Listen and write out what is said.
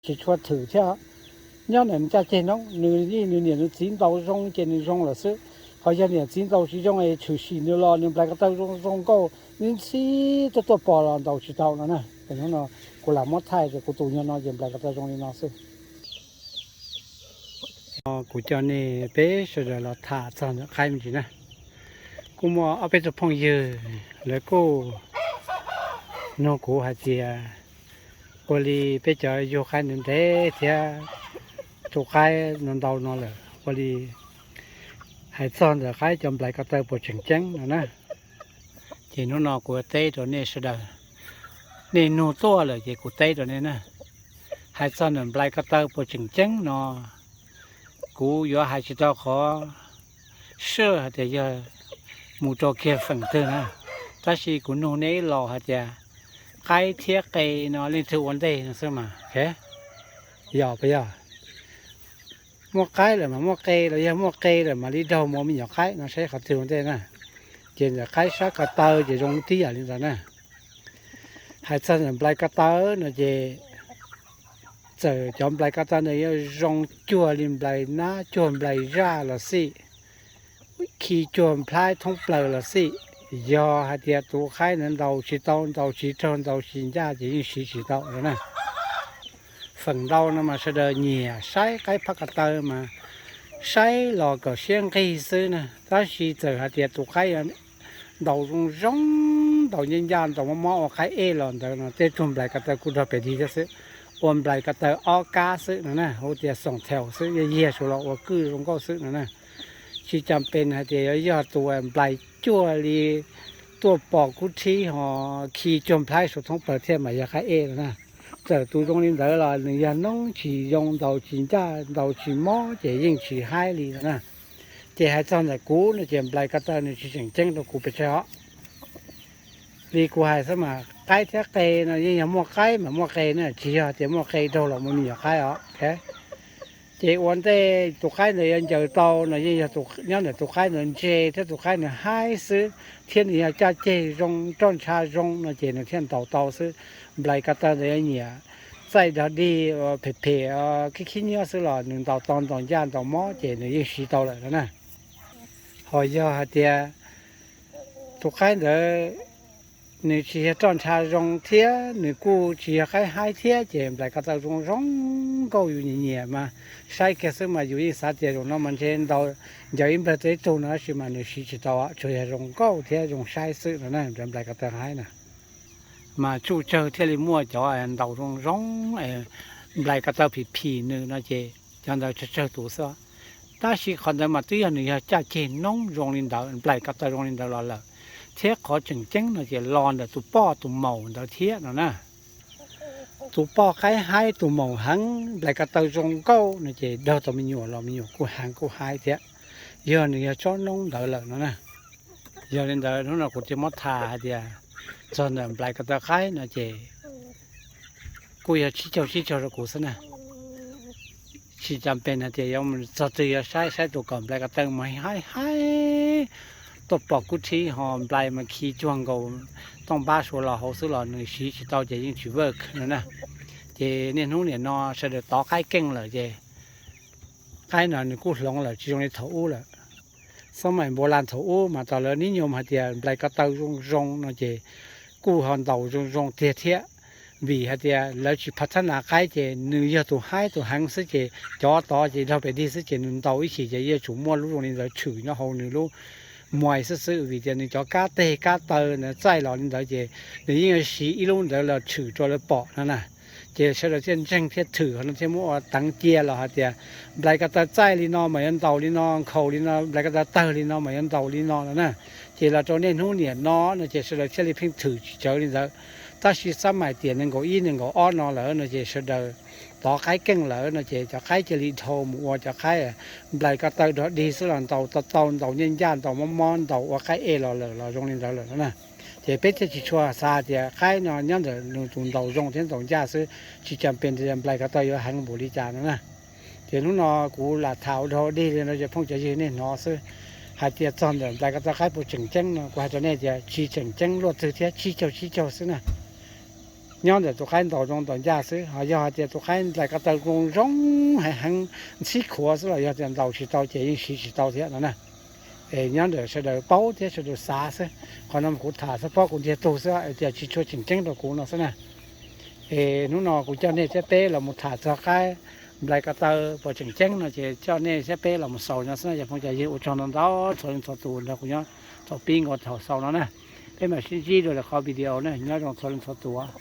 tsis tshua thwm thiab. Nyob ntawm nws caj ceg noob, nws yeej nws niam nws txiv ntaus zoo ces nws zoo lawm xwb. Ho yog niam txiv ntaus tsis zoo es tshwm sim nws los nws nplais ko taw zoo zoo nkauj, nws ntxhi tuaj tuaj pom los ntaus tsis tau no na. Ces hnub no kuv lam muab thaij tias kuv tus nyuag no ces nplais ko taw zoo li no xwb. Kuv coj nej peb sawv daws los tham txog ntawm qaib me ntsis na. Kuj muaj ob peb tug phooj ywg lawv kuj nug kuv hais tias ua li peb cov yug qaib ntev ntev thiab tu qaib no ntau no lawm, ua li hais txog ntawm qaib cov nplais ko taw puas tseem ceeb no na. Ces hnub no kuv teb rau nej sawv daws, nej nug tuaj lawm ces kuv teb rau nej na. Hais txog ntawm nplais ko taw puas tseem ceeb no, kuv yuav hais tsis tau qhov sure hais tias yog mus rau kiag feem twg na, tab sis kuv nug nej ib los hais tias qaib thiab qe no leej twg ua ntej no xwb mas, yog puas yog? Muaj qaib lawm mas muaj qe, los yog muaj qe lawm mam li daug mus ua me nyuam qaib no saib qhov twg ua ntej na. Ces ntawm qaib sab ko taw ces zoo tib yam li ntawd na. Hais txog ntawm nplais ko taw no ces txawm cov nplais ko taw ntawd yuav zoo cuag li nplais nab cuag nplais zaj los xij, khi cuag nplhaib thoob plaws los xij, yog hais tias tus qaib ntawd ntaus tsis tau, ntaus tsis raug, ntaus tsis ncaj ces yeej siv tsis tau na. Feem ntau no mas sawv daws nyiam saib qaib phab ko taw mas saib los kom siab nqig xwb na, tab sis txawm hais tias tus qaib ntaus zoo zoo, ntaus ncaj ncaj, ntaus mob mob ua qaib ej los ntawd no tej tug nplais ko taw kuj dog pes dig thiab xwb, ua nplais ko taw ob kab xwb no na, hu tias xoom thaus xwb, yog yiag suav los ua kwj zoo nkauj xwb no na. Tsis cas pes hais tias yuav yog tus nplais cuag li tuaj pom kub thib ho khi cuag nplhaib suav thoob plaws thiaj mas yog qaib ej no na. Txawm tus zoo li ntawd los nws yog noob tsis zoo, ntaus tsis ncaj, ntaus tsis mob ces yeej tsis haib li no na. Ces hais txog ntawm kuv no ces nplais ko taw nws tsis tseem ceeb rau kuv pes tsawg os. Li kuv hais xwb mas qaib thiab qe no yeej yog muaj qaib mas muaj qe na, tsis yog tias muaj qe raug los mus me nyuam qaib os. Ces ua ntej tus qaib ntawd yuav ncaws tau no yeej yog nyob ntawm tus qaib ntawd ntse thiab tus qaib ntawd haib xwb, thiab nws yog caj ceg zoo, roj ntsha zoo no ces nws thiaj ntaus tau xwb. Nplais ko taw ntawd yuav nyiam txaij dog dig phem phem khib khib nyiab xwb los nws ntaus tau, ntaus ncaj ntaus mob ces nws yeej siv tau lawm no na. Ho yog hais tias tus qaib ntawd nws tsis yog roj ntsha zoo thiab nws kuj tsis yog qaib haib thiab ces nplais ko taw zoo zoo nkauj yus nyiam nyiam mas saib kiag xwb mas yus yeej xav tias zaum no mas ntshe ntaus ncaws ib nplawg tau ib tug no tab sis mas nws siv tsis tau, tsuas yog zoo nkauj thiab zoo saib xwb no na, nplais ko taw haib na. Mas tsuj tsawg thiaj li muaj cov ntaus zoo zoo, nplais ko taw phim phim nws no ces cov ntawd tsawg tsawg tus xwb. Tab sis qhov ntawd mas twb yog nws yog caj ceg noob zoo li ntawd, nplais ko taw zoo li ntawd los lawm, thiab qhov tseem ceeb no ces los ntawm tus poj tus maum ntawd thiab no na. Tus poj qaib haib tus maum heev, nplais ko taw zoo nkauj no ces daug tau me nyuam los me nyuam kuj heev kuj haib thiab. Yog nws yog tsob noob ntawd lawm no na. Yog li ntawd hnub no kuv thiaj muab tham hais tias txog ntawm nplais ko taw qaib no ces kuj yog tsib caug tsib caug rau kuv xwb na. Tsis cas pes hais tias yuav txog twg yuav saib, saib tus kom nplais ko taw mas haib haib, tuaj pom kub thib ho nplais mas khi cuag nkaus tooj npab suav los hauv xwb los nws siv tsis tau ces yeej tsis work no na. Ces niaj hnub nim no sawv daws tov qaib keej lawm ces qaib no nws kuj hloov lawm tsis zoo li thaum ub lawm. Xab maim npua las thaum ub mas tas lawv nib nyom hais tias nplais ko taw zoo zoo no ces kuj ho ntaus zoo zoo tiag thiab. Vim hais tias lawv tsis phav thab nas qaib ces nws yog tus haib tus heev xwb ces cov tod ces dog pes dig xwb ces nws ntaus ib chim ces yuav tsum muaj lub zoo li ntawd tshwm nyob hauv nws lub muais xwb xwb, vim tias nws cov kab teg kab taw ntawd txaij los li ntawd ces nws yeej yuav siv ib lub ntawd los tshwm rau lawv pom no na. Ces sawv daws thiaj ntseeg thiaj thwm ho no thiaj muab ua teev cia los hais tias nplais ko taw txaij li no mas yuav ntaus li no, nkhaus li no, nplais ko taw tawg li no mas yuav ntaus li no no na. Ces los rau niaj hnub niam no no ces sawv daws thiaj li pheej thwm tsis tsawv li ntawd. Tab sis xab maim tiam nees nkaum ib nees nkaum ob no lawm no ces sawv daws tov qaib keej lawm no ces cov qaib cia li dhau mus ua cov qaib nplais ko taw dog dig xwb los ntaus tau tau, ntaus ncaj ncaj, ntaus mob mob, ntaus ua qaib ej los lawm los zoo li ntawd lawm no na. Ces peb thiaj tsis tshua xav tias qaib no nyob ntawm nws tus ntaus zoo thiab ntaus ncaj xwb, tsis cas pes tias nplais ko taw yuav heev npaum li cas no na. Ces hnub no kuv lam tham ua dog dig li no ces phooj cov ywg nej hnov xwb, hais tias txog ntawm nplais ko taw qaib puas tseem ceeb no kuv hais rau nej tias tsis tseem ceeb luaj twg thiab, tsib caug tsib caug xwb na. nyob ntawm tus qaib ntaus zoo ntaus ncaj xwb. Ho yog hais tias tus qaib nplais ko taw zoo zoo heev heev ntxhib khuav xwb los yog tias ntaus tsis tau ces yeej siv tsis tau thiab no na. Es nyob ntawm sawv daws paub thiab sawv daws xav xwb. Qhov no kuv tham xwb, paub kuv ntiag tug xwb, tias tsis tshua tseem ceeb rau kuv no xwb na. Es hnub no kuv coj nej thiab peb los mus tham txog qaib nplais ko taw puas tseem ceeb no ces coj nej thiab peb los mus xaus no xwb na cov phooj cov ywg. Ua tsaug ntau ntau txhua leej txhua tus nrog kuv nyob thaum pib nkaus thaum xaus no na. Peb mam sib ntsib dua lwm qhov video na, nyob zoo txhua leej txhua tus.